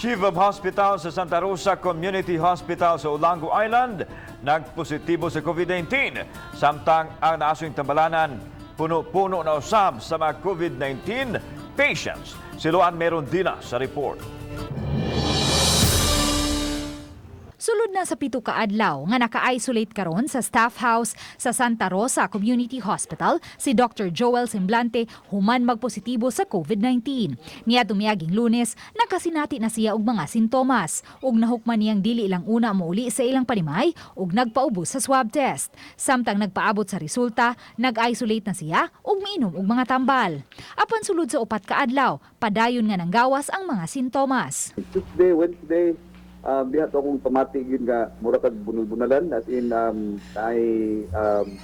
Chief of Hospital sa Santa Rosa Community Hospital sa Olango Island nagpositibo sa COVID-19. Samtang ang naasoing tambalanan, puno-puno na usab sa mga COVID-19 patients. Si Luan Merondina sa report. Sulod na sa 7 ka adlaw nga naka-isolate karon sa staff house sa Santa Rosa Community Hospital si Dr. Joel Semblante human magpositibo sa COVID-19. Niadtong miaging Lunes, nakasinati na siya og mga sintomas ug nahukman niyang dili lang una mouli sa ilang panimay ug nagpaubos sa swab test. Samtang nagpaabot sa resulta, nag-isolate na siya ug miinom og mga tambal. Apan sulod sa 4 ka adlaw, padayon nga nanggawas ang mga sintomas. Tuesday, Wednesday, diha to akong pamati gyud nga mura kag bunal-bunalan, as in ay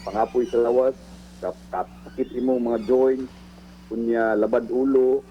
pangapoy sa lawas, sakit imong mga joints, kunya labad ulo,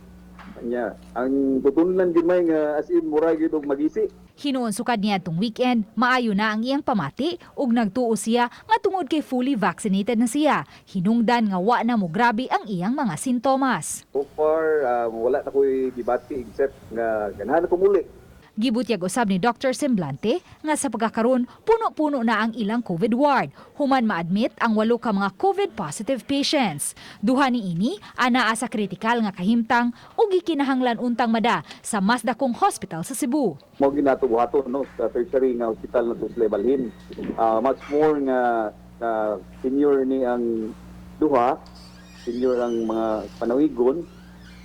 nya ang tutunlan gyud may nga as in mura gyud og magisi. Hinuon sukad niadtong weekend, maayo na ang iyang pamati ug nagtuo siya nga tungod kay fully vaccinated na siya. Hinungdan nga wa na mo grabe ang iyang mga sintomas. So far wala na ko'y gibati except nga ganahan ako muli. Gibutyag usab ni Dr. Semblante nga sa pagkakaron, puno-puno na ang ilang COVID ward human ma-admit ang 8 ka mga COVID positive patients. 2 ni ini anaa sa kritikal nga kahimtang ug gikinahanglan untang mada sa mas dakong hospital sa Cebu. Mao ginato buhaton, no, sa tertiary nga hospital na to sila ibalhin. Much more nga senior ni ang duha, senior ang mga panawigon,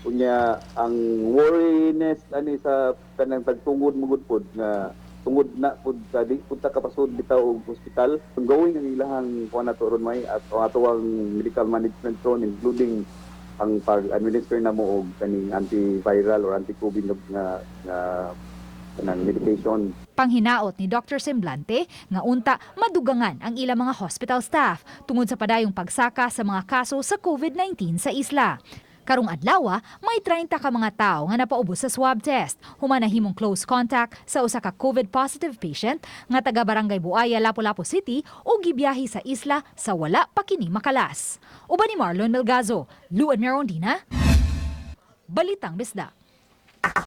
unya ang worriness ani sa kanang tagtungod mo gud pod nga tungod na pud sa di pud ta kapasud bitaw og hospital. Ongoing ang ilahang kuan nato ron may at ang atoang medical management ron, including ang pag-administer namo og kaning antiviral or anti-COVID nga kanang medication. Panghinaot ni Dr. Semblante nga unta madugangan ang ilang mga hospital staff tungod sa padayong pagsaka sa mga kaso sa COVID-19 sa isla. Karong adlaw, may 30 ka mga tao nga napaubos sa swab test human nahimong close contact sa usa ka COVID positive patient nga taga Barangay Buaya, Lapu-Lapu City ug gibiyahe sa isla sa wala pa kini makalas. Uban ni Marlon Melgazo, Luan Merondina, Balitang Bisdak.